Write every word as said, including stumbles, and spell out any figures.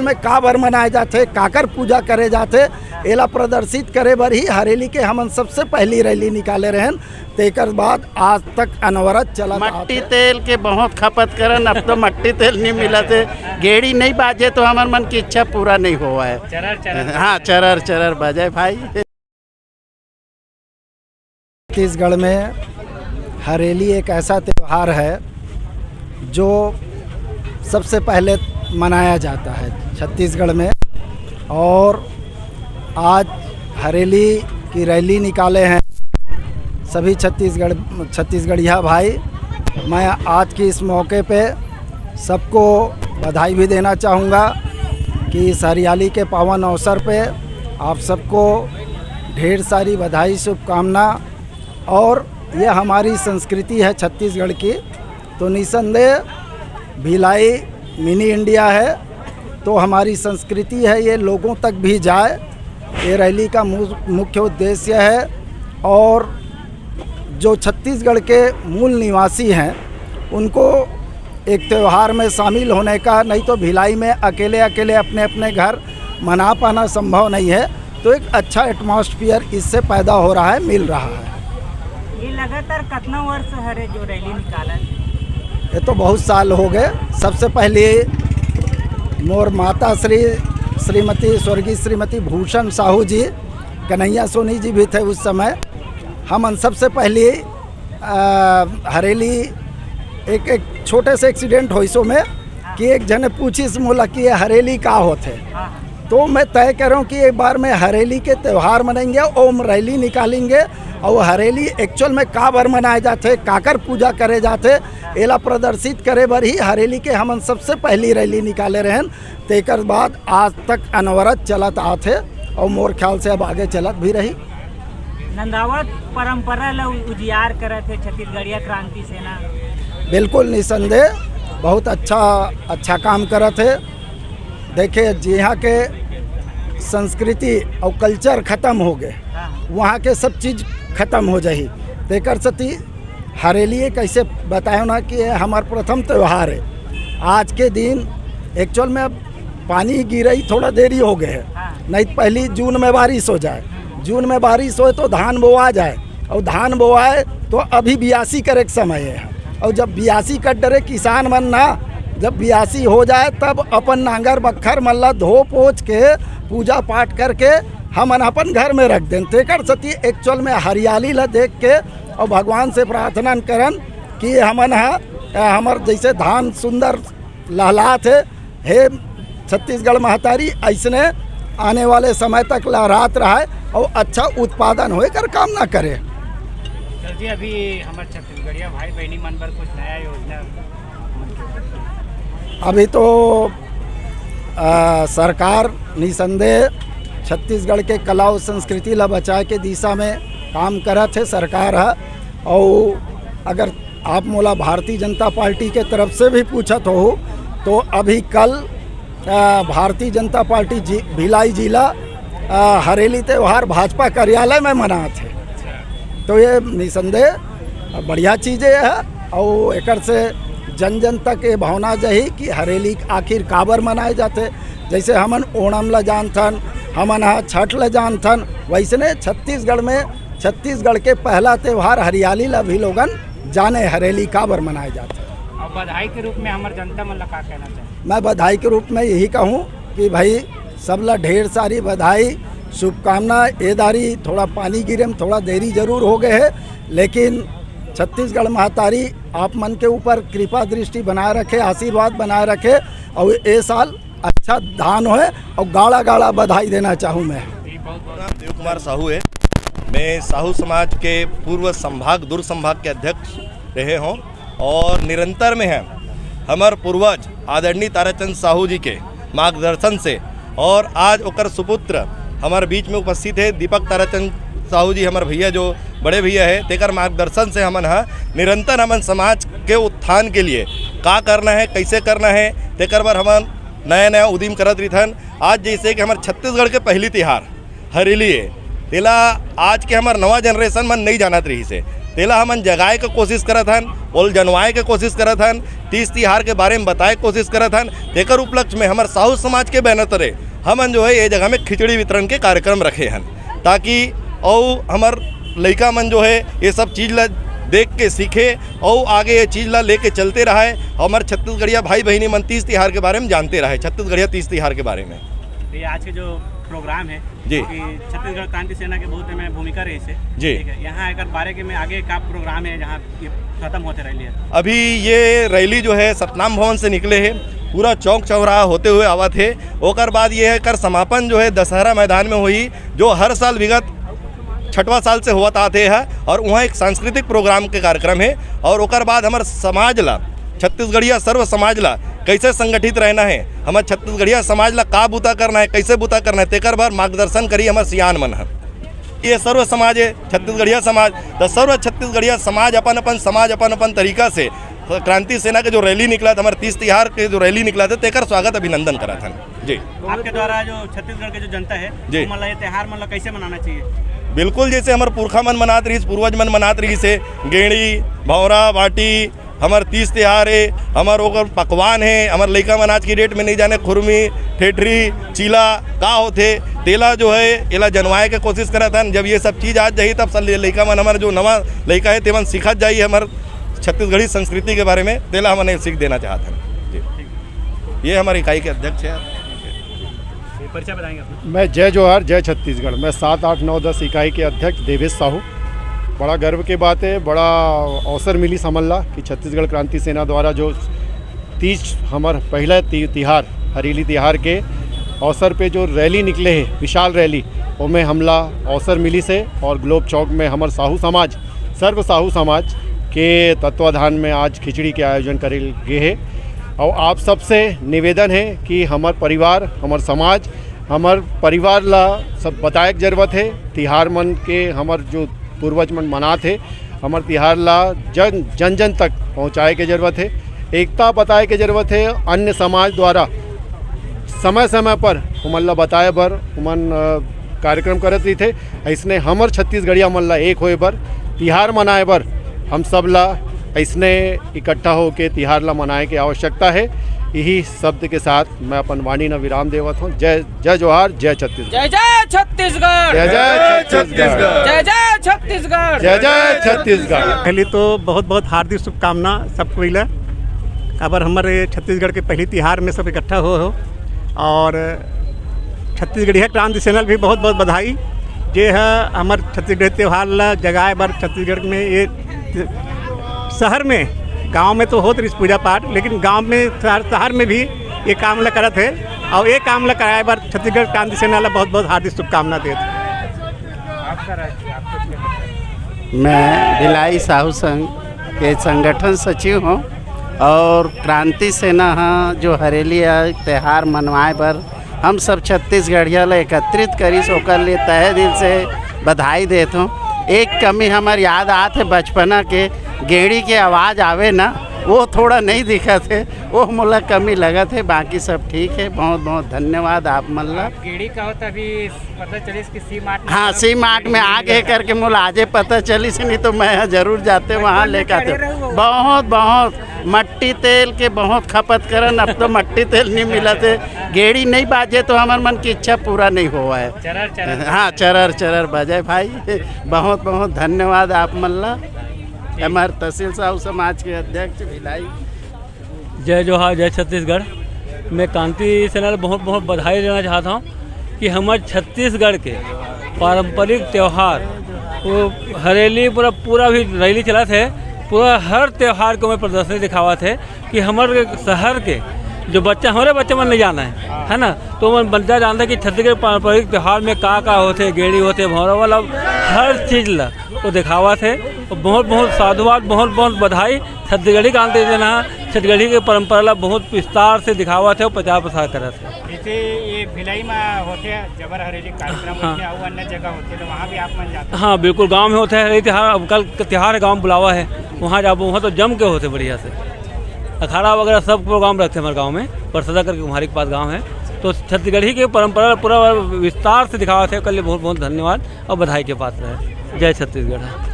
में काबर मनाए जाथे, काकर पूजा करे जाथे, एला प्रदर्शित करे बर ही हरेली के हमन सबसे पहली रैली निकाले रहेन। तेकर बाद आज तक अनवरत चलत मट्टी आथे। तेल के बहुत खपत करन, अब तो मट्टी तेल नहीं मिलत हे। गेड़ी नहीं बाजे तो हमर मन की इच्छा पूरा नहीं होवय। चरर चरर। हाँ, चरर चरर बजे भाई। छत्तीसगढ़ में हरेली एक ऐसा त्यौहार है जो सबसे पहले मनाया जाता है छत्तीसगढ़ में। और आज हरेली की रैली निकाले हैं सभी छत्तीसगढ़, छत्तीसगढ़िया भाई। मैं आज की इस मौके पे सबको बधाई भी देना चाहूँगा कि इस हरियाली के पावन अवसर पे आप सबको ढेर सारी बधाई, शुभकामना। और ये हमारी संस्कृति है छत्तीसगढ़ की, तो निसंदेह भिलाई मिनी इंडिया है, तो हमारी संस्कृति है, ये लोगों तक भी जाए, ये रैली का मु-, मुख्य उद्देश्य है। और जो छत्तीसगढ़ के मूल निवासी हैं, उनको एक त्यौहार में शामिल होने का, नहीं तो भिलाई में अकेले अकेले अपने अपने घर मना पाना संभव नहीं है, तो एक अच्छा एटमॉस्फेयर इससे पैदा हो रहा है, मिल रहा है। ये लगातार कितना वर्ष हरे जो रैली निकालत? ये तो बहुत साल हो गए। सबसे पहले मोर माता श्री, श्रीमती, स्वर्गीय श्रीमती भूषण साहू जी, कन्हैया सोनी जी भी थे उस समय। हमन सबसे पहले, अ, हरेली एक, एक छोटे से एक्सीडेंट होइस ओमे कि एक जने पूछिस मोला कि ये हरेली का होथे। तो मैं तय करूँ कि एक बार मैं हरेली के त्यौहार मनाएंगे और हम रैली निकालेंगे। और हरेली एक्चुअल में का बर मनाए जाथे, काकर पूजा करे जाथे, एला प्रदर्शित करे बर ही हरेली के हमन सबसे पहली रैली निकाले रहेन। तेकर बाद आज तक अनवरत चलत आथे और मोर ख्याल से अब आगे चलत भी रही। नंदावत परंपरा ल उ-, उजियार करत हे छत्तीसगढ़िया क्रांति सेना। बिल्कुल निसंदेह बहुत अच्छा, अच्छा काम करत हे। देखिए, जिहाँ के संस्कृति और कल्चर खत्म हो गए, हाँ। वहाँ के सब चीज खत्म हो जाही। तेकर सेती हरेली एक ऐसे बतायो ना कि ये हमार प्रथम त्यौहार है। आज के दिन एक्चुअल में अब पानी गिरई थोड़ा देरी हो गए है, हाँ। नहीं तो पहली जून में बारिश हो जाए, जून में बारिश होए तो धान बोआ जाए, और धान बोआए तो अभी बियासी करे के समय है। और जब बियासी कर डरे किसान मन ना, जब बियासी हो जाए तब अपन नांगर बखर मन ला धो पोछ के पूजा पाठ करके हमन अपन घर में रख देन। तेकर सेती एक्चुअल में हरियाली ला देख के और भगवान से प्रार्थना करन कि हमन ह, अ, हमर जैसे धान सुंदर लहलात हे, हे छत्तीसगढ़ महतारी, ऐसने आने वाले समय तक लहरात रहे और अच्छा उत्पादन होए कर कामना करे। सर जी, अभी हमर छत्तीसगढ़िया भाई बहनी मन बर कुछ नया योजना? अभी तो, अ, सरकार निसंदेह छत्तीसगढ़ के कला और संस्कृति ला बचाए के दिशा में काम करत हे सरकार ह। और अगर आप मोला भारतीय जनता पार्टी के तरफ से भी पूछत हो, तो अभी कल, अ, भारतीय जनता पार्टी जि-, भिलाई जिला, अ, हरेली त्यौहार भाजपा कार्यालय में मनात हे। तो ये निसंदेह बढ़िया चीज ये है। और एकर से जन जन तक ये भावना जाही कि हरेली आखिर काबर मनाए जाथे। जैसे हमन ओणम ला जानथन, हमन ह छठ ला जानथन, वैसने छत्तीसगढ़ में, छत्तीसगढ़ के पहला त्यौहार हरियाली ला भी लोगन जाने, हरेली काबर मनाए जाथे। और बधाई के रूप में हमर जनता मन ला का कहना चाहे? मैं बधाई के रूप में यही कहूँ कि भाई, सब ला ढेर सारी बधाई, शुभकामना। ए दारी थोड़ा पानी गिरे में थोड़ा देरी जरूर हो गए है, लेकिन छत्तीसगढ़ महतारी आप मन के ऊपर कृपा दृष्टि बनाए रखे, आशीर्वाद बनाए रखे, और ए साल अच्छा धान होए, और गाड़ा गाड़ा बधाई देना चाहूँ मैं। देव कुमार साहू है। मैं साहू समाज के पूर्व संभाग, दुर्ग संभाग के अध्यक्ष रहे हों और निरंतर में हैं हमर पूर्वज आदरणीय ताराचंद साहू जी के मार्गदर्शन से, और आज ओकर सुपुत्र हमर बीच में उपस्थित है दीपक ताराचंद साहू जी, हमर भैया जो बड़े भैया है, तेकर मार्गदर्शन से हमन ह निरंतर हमन समाज के उत्थान के लिए का करना है, कैसे करना है, तेकर बर हमन नया नया उदिम करत रिथन। आज जैसे कि हमर छत्तीसगढ़ के पहली तिहार हरेली है, तेला आज के हमर नवा जनरेशन मन नहीं जानत रहिस हे। तेला हमन जगाए के कोशिश करत हन, ओल जनवाए के कोशिश करत हन, तीज तिहार के बारे में बताए के कोशिश करत हन। तेकर उपलक्ष्य में हमर साहू समाज के बैनर तरे हमन जो है ये जगह में खिचड़ी वितरण के कार्यक्रम रखे हन, ताकि अउ हमर लइका मन जो है ये सब चीज ला देख के सीखे अउ आगे ये चीज ला लेके चलते रहे, हमर छत्तीसगढ़िया भाई बहिनी मन तीज तिहार के बारे में जानते रहे, छत्तीसगढ़िया तीज तिहार के बारे में। ये आज के जो प्रोग्राम है जी। कि छत्तीसगढ़ क्रांति सेना के बहुत में भूमिका रही है। जी। ठीक है, यहाँ एकर बारे के में आगे का प्रोग्राम है जहाँ ये खत्म होते रैली है? अभी ये रैली जो है सतनाम भवन से निकले है, पूरा चौक चौराहा होते हुए आवत है, ओकर बाद ये एकर समापन जो है दशहरा मैदान में होई, जो हर साल विगत छठवां साल से होवत आते है और वहाँ एक सांस्कृतिक प्रोग्राम के कार्यक्रम है और ओकर बाद हमर समाज ला, छत्तीसगढ़िया सर्व समाज ला कैसे संगठित रहना है, हमर छत्तीसगढ़िया समाज ला का बुता करना है, कैसे बुता करना है, तेकर बर मार्गदर्शन करी हमर सियान मन ह। ये सर्व समाज है, छत्तीसगढ़िया समाज, तो सर्व छत्तीसगढ़िया समाज अपन अपन समाज अपन अपन तरीका से क्रांति सेना के जो रैली निकला था, हमारे तीज तिहार के जो रैली निकला था, तेकर स्वागत अभिनंदन करा था जी। आपके द्वारा जो छत्तीसगढ़ के जो जनता है जी। वो मतलब ये त्यौहार मतलब कैसे मनाना चाहिए? बिल्कुल, जैसे हमारे पुरखा मन मनात रहिस, पूर्वज मन मनात रहिस है, गेड़ी, भौरा, बाटी, हमार तीज तिहार है, हमार ओकर पकवान है, हमार लइका मन आज की डेट में नहीं जाने खुरमी, ठेठरी, चीला का होथे, तेला जो है एला जनवाए के कोशिश करत हन। जब ये सब चीज आज जाही तब सब लइका मन, हमार जो नवा लइका है तेमन सीखत जाही हमार छत्तीसगढ़ी संस्कृति के बारे में, तेला हमन ये सीख देना चाहत हन जी। ये हमारी इकाई के अध्यक्ष है। परिचय बताएंगे अपना। मैं जय जोहार, जय छत्तीसगढ़, मैं सात, आठ, नौ, दस इकाई के अध्यक्ष देवेश साहू। बड़ा गर्व के बात है, बड़ा अवसर मिली समझ ला कि छत्तीसगढ़ क्रांति सेना द्वारा जो तीज, हमार पहला ति-, तिहार, हरेली तिहार के अवसर पे जो रैली निकले है, विशाल रैली, ओमे हमला अवसर मिली से और ग्लोब चौक में हमर साहू समाज, सर्व साहू समाज के तत्वाधान में आज खिचड़ी के आयोजन करे गे है। और आप सबसे निवेदन है कि हमर परिवार, हमर समाज, हमर परिवार ला सब बताए के जरूरत है। तिहार मन के हमर जो पूर्वज मन मनात है, हमर तिहार ला जन, जन जन तक पहुँचाए के जरूरत है। एकता बताए के जरूरत है। अन्य समाज द्वारा समय समय पर उमन ला बताए बर उमन, अ, कार्यक्रम करत रहिथे। अइसने हमर छत्तीसगढ़िया मन ला एक होए बर, तिहार मनाए बर हम सब ला अइसने इकट्ठा होके तिहार ला मनाए के आवश्यकता है। यही शब्द के साथ मैं अपन वाणी न विराम देवत हूँ। जय, जय जोहार, जय छत्तीसगढ़। जय जय छत्तीसगढ़। जय जय छत्तीसगढ़। जय जय छत्तीसगढ़। जय जय छत्तीसगढ़। पहले तो बहुत बहुत हार्दिक शुभकामना सबको इला। काबर हमारे छत्तीसगढ़ के पहली तिहार में सब इकट्ठा हो, हो और छत्तीसगढ़िया क्रांति सेना ल भी बहुत बहुत बधाई, जे ह हमर छत्तीसगढ़ी त्यौहार ला जगाए बर छत्तीसगढ़ में ये शहर में, गांव में तो होत रहिस पूजा पाठ, लेकिन गांव में, शहर, शहर में भी ये काम ला करत है और ये काम ला कराए बर छत्तीसगढ़ क्रांति सेना ला बहुत बहुत हार्दिक शुभकामना देत। मैं भिलाई साहू संघ के संगठन सचिव हूँ और क्रांति सेना ह जो हरेली तिहार मनवाए बर हम सब छत्तीसगढ़िया ला एकत्रित करिस, ओकर लिए तहे दिल से बधाई देत हूँ। एक कमी हमर याद आत है बचपना के, गेड़ी के आवाज़ आवे ना, वो थोड़ा नहीं दिखत है, वो मोला कमी लगत है, बाकी सब ठीक है। बहुत बहुत धन्यवाद आप मन ला। गेड़ी का होता अभी पता चलिस कि सी मार्ट में हाँ, सी मार्ट में आ गए करके मोला आजे पता चलिस, नहीं तो मैं जरूर जाते वहाँ लेकर आते। बहुत, बहुत मट्टी तेल के बहुत खपत करन, अब तो मट्टी तेल नहीं मिलत है। गेड़ी नहीं बाजे तो हमर मन की इच्छा पूरा नहीं होवा है। चरर, चरर। हाँ, चरर, चरर बजे भाई। बहुत, बहुत धन्यवाद आप मन ला। हमारे तहसील साहू समाज के अध्यक्ष भिलाई। जय जोहार, जय छत्तीसगढ़। मैं क्रांति सेना ला बहुत, बहुत बधाई देना चाहता हूँ कि हमर छत्तीसगढ़ के पारंपरिक त्यौहार, वो हरेली पूरा, पूरा भी रैली चलत है, पूरा हर त्यौहार को मैं प्रदर्शनी दिखावत है कि हमर शहर के जो बच्चा, हमारे बच्चा मन नहीं जाना है, है ना, तो मन बच्चा जानता है कि छत्तीसगढ़ पारंपरिक त्यौहार में का का होते, गेड़ी होते, भौरा वाला हर चीज ला वो दिखावत है। और बहुत बहुत साधुवाद, बहुत बहुत बधाई। छत्तीसगढ़ी क्रांति सेना छत्तीसगढ़ी के परंपरा ला बहुत विस्तार से दिखावत है और प्रचार प्रसार करत है। जैसे ये भिलाई में होते हैं जबर हरेली कार्यक्रम हाँ। होते हैं, वो अन्य जगह होते हैं, तो वहाँ भी आप मन जाते हैं? हाँ, बिल्कुल, गांव में होते हैं हरेली तिहार। अब कल का तिहार है, गांव में बुलावा है, वहाँ जाबो, वहाँ तो जम के होते बढ़िया से। अखाड़ा वगैरह सब प्रोग्राम रखते हैं हमारे गांव में, परसदा करके कुम्हारी के पास गांव है। तो छत्तीसगढ़ी के परंपरा ला पूरा विस्तार से दिखावत है, ओकर लिए बहुत बहुत धन्यवाद और बधाई के पात्र है। जय छत्तीसगढ़।